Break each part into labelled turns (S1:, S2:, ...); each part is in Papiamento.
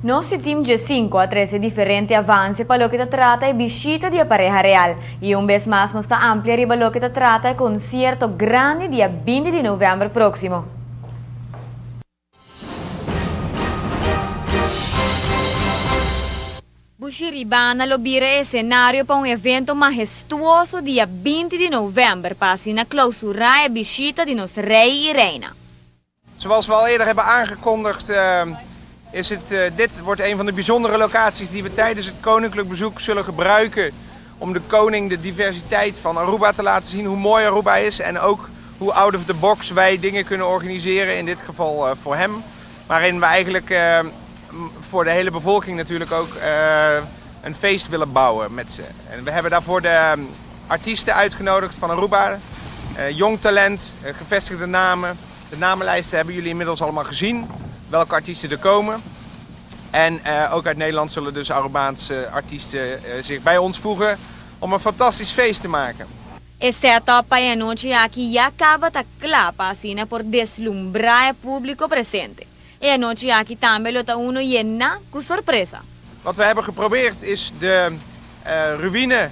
S1: Nos Team G5 a trece diferente avance pa loke ta trata e bishita di e pareha real. Y un bes mas nos ta amplia riba loke ta trata e concierto grandi dia 20 di november proximo. Bushiribana lo bira e escenario pa un evento mahestuoso dia 20 di november pa asina clausura e bishita di nos rey y reina.
S2: Zoals we al eerder hebben aangekondigd, is het, dit wordt een van de bijzondere locaties die we tijdens het koninklijk bezoek zullen gebruiken om de koning de diversiteit van Aruba te laten zien, hoe mooi Aruba is en ook hoe out of the box wij dingen kunnen organiseren, in dit geval voor hem. Waarin we eigenlijk voor de hele bevolking natuurlijk ook een feest willen bouwen met ze. En we hebben daarvoor de artiesten uitgenodigd van Aruba, jong talent, gevestigde namen. De namenlijsten hebben jullie inmiddels allemaal gezien, welke artiesten er komen. En ook uit Nederland zullen dus Arubaanse artiesten zich bij ons voegen om een fantastisch feest te maken.
S1: E setup pa e anochi aki ya caba ta cla pa asina por deslumbra e publico presente. E anochi aki tambe lo ta uno yena cu sorpresa.
S2: Wat we hebben geprobeerd is de ruïne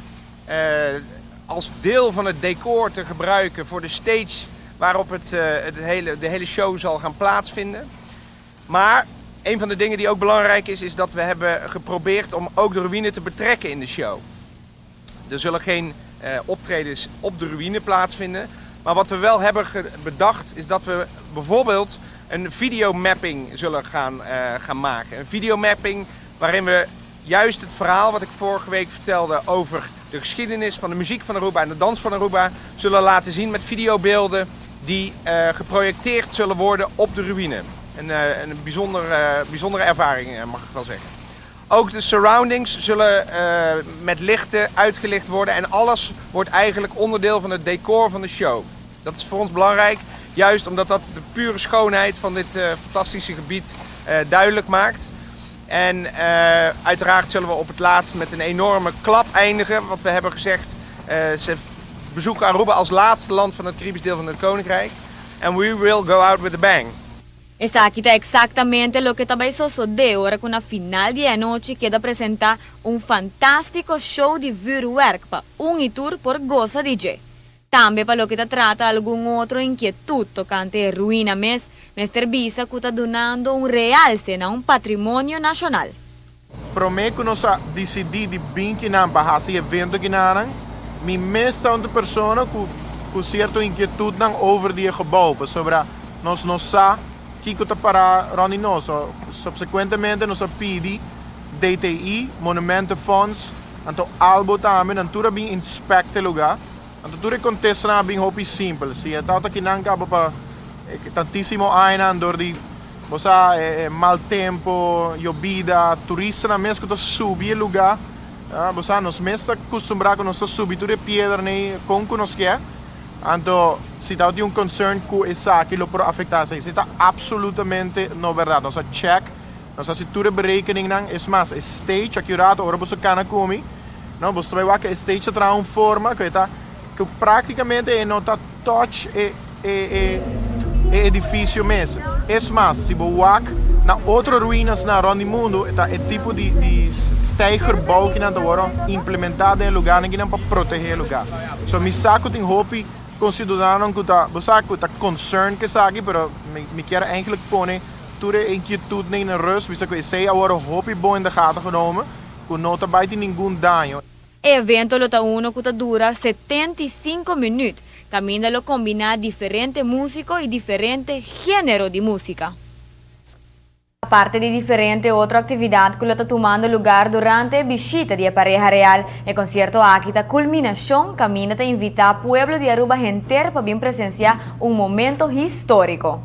S2: als deel van het decor te gebruiken voor de stage waarop de hele show zal gaan plaatsvinden. Maar een van de dingen die ook belangrijk is, is dat we hebben geprobeerd om ook de ruïne te betrekken in de show. Er zullen geen optredens op de ruïne plaatsvinden. Maar wat we wel hebben bedacht is dat we bijvoorbeeld een videomapping zullen gaan maken. Een videomapping waarin we juist het verhaal wat ik vorige week vertelde over de geschiedenis van de muziek van Aruba en de dans van Aruba zullen laten zien met videobeelden die geprojecteerd zullen worden op de ruïne. Een bijzondere ervaring, mag ik wel zeggen. Ook de surroundings zullen met lichten uitgelicht worden en alles wordt eigenlijk onderdeel van het decor van de show. Dat is voor ons belangrijk, juist omdat dat de pure schoonheid van dit fantastische gebied duidelijk maakt. En uiteraard zullen we op het laatst met een enorme klap eindigen. Want we hebben gezegd, ze bezoeken Aruba als laatste land van het Caribisch deel van het Koninkrijk. And we will go out with a bang.
S1: Esaki ta exactamente loke ta bay sucede ora cu na final di anochi keda presenta un fantastico show di vuurwerk pa un y tur por goza di dje. Tambe pa loke ta trata algun otro inquietud tocante ruina mes, Mr. Bisa cu ta dunando un realce na un patrimonio nacional.
S3: Prome cu nos a dicidi di bin akinan pa haci evento akinan, mi mes ta un persona cu cierto inquietud nan over di gebouw, pasobra nos no sa kico ta para rond di nos. So, subsequentemente nos a pidi DTI, Monumentenfonds, anto Albo tambe, nan tur a bin inspect e lugar. Anto tur e contesta nan a bin hopi simpel. Si e tata akinan caba pa tantisimo aña door di bo sa, mal tempo, yobida, turista nan mes cu ta subi e lugar. Ah, bo sa, nos mes ta acostumbra cu nos ta subi tur e piedra nei con cu nos kier. Anto, si ta un concern cu esaki lo por afecta esey, ta absolutamente no berdad. Nos a check, nos a haci tur e berekening nan, es mas, e stage aki rato, ora bo cana cu mi, no, bo ta bay wak e stage ta traha un forma cu ta cu practicamente e no ta touch e edificio mes. Es mas, si bo wak na otro ruinas na rond di mundo, ta e tipo di steigerbouw cu nan ta wordo implementa den lugar nan pa protege e lugar. So mi sa cu tin hopi conciudadano cu ta, bo sa cu ta concern cu esaki, pero mi kier eigenlijk pone tur e inquietud na rust, bisa cu esey a wordo hopi bon in de gaten genomen, cu no ta bay tin ningun daño.
S1: E evento lo ta uno cu ta dura 75 minuut. Caminda lo combina diferente musico y diferente genero di musica. Aparte di diferente otro actividad cu ta tumando lugar durante e bishita di pareha real, e concierto aki ta culminacion caminda ta invita pueblo di Aruba henter pa bin presencia un momento historico.